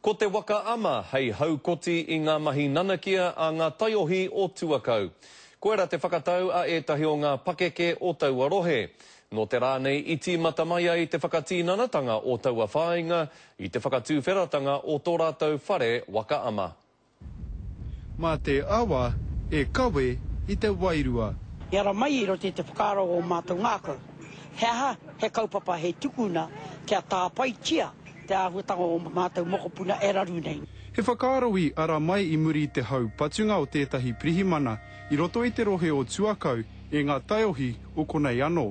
Ko te waka ama hei haukoti i ngā mahi nanakia a ngā taiohi o Tuakau. Koira te whakatau a ētahi o ngā pakeke o taua rohe. Nō te rā nei i tīmata mai ai te whakatīnanatanga o taua whāinga i te whakatūwheratanga o tō rātou whare waka ama. Mā te awa e kawe i te wairua. I ara mai i roto i te whakaaro o ō mātou ngākau, he aha he kaupapa he tukuna kia tāpaitia te āhuatanga o ō mātou mokopuna e raru nei. He whakaaro i ara mai i muri i te haupatunga o tētahi pirihimana i roto i te rohe o Tuakau e ngā taiohi o konei anō.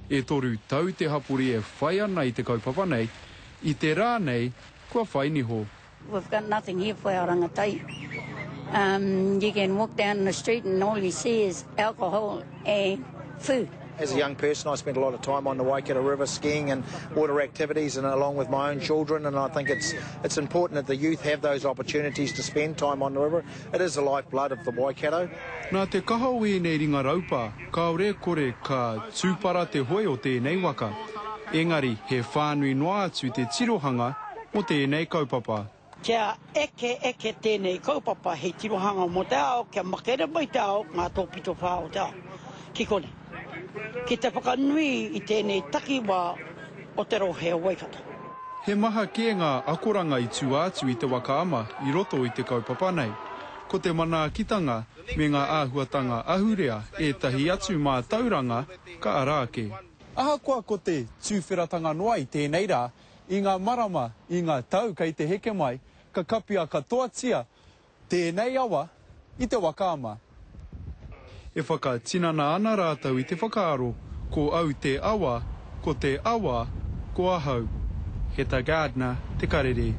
E toru tau te hapori e whai ana i te kaupapa nei, i te rā nei kua whai niho. We've got nothing here for our rangatahi. Um, you can walk down the street and all you see is alcohol and food. As a young person, I spent a lot of time on the Waikato River skiing and water activities and along with my own children and I think it's, it's important that the youth have those opportunities to spend time on the river. It is the lifeblood of the Waikato. Nā te kaha o ēnei ringa raupā, kāore e kore ka tūpara te hoe o tēnei waka. Engari, he whānui noa atu te tirohanga mō tēnei kaupapa. Kia eke eke tēnei kaupapa hei tirohanga mō te ao, kia makere mai te ao, ngā tōpito whā o te ao, ki konei, ki te whakanui i tēnei takiwā o te rohe o Waikato. He maha kē ngā akoranga i tua atu i te waka ama i roto i te kaupapa nei. Ko te manaakitanga me ngā āhuatanga ahurea ētahi atu mātauranga ka ara ake. Ahakoa ko te tūwheratanga noa i tēnei rā, I ngā marama, i ngā tau kei te heke mai, ka kapia katoatia tēnei awa i te waka ama. E whakatinana ana rātou i te whakaaro, ko au te awa, ko te awa, ko ahau. Heta Gardner, Te Karere.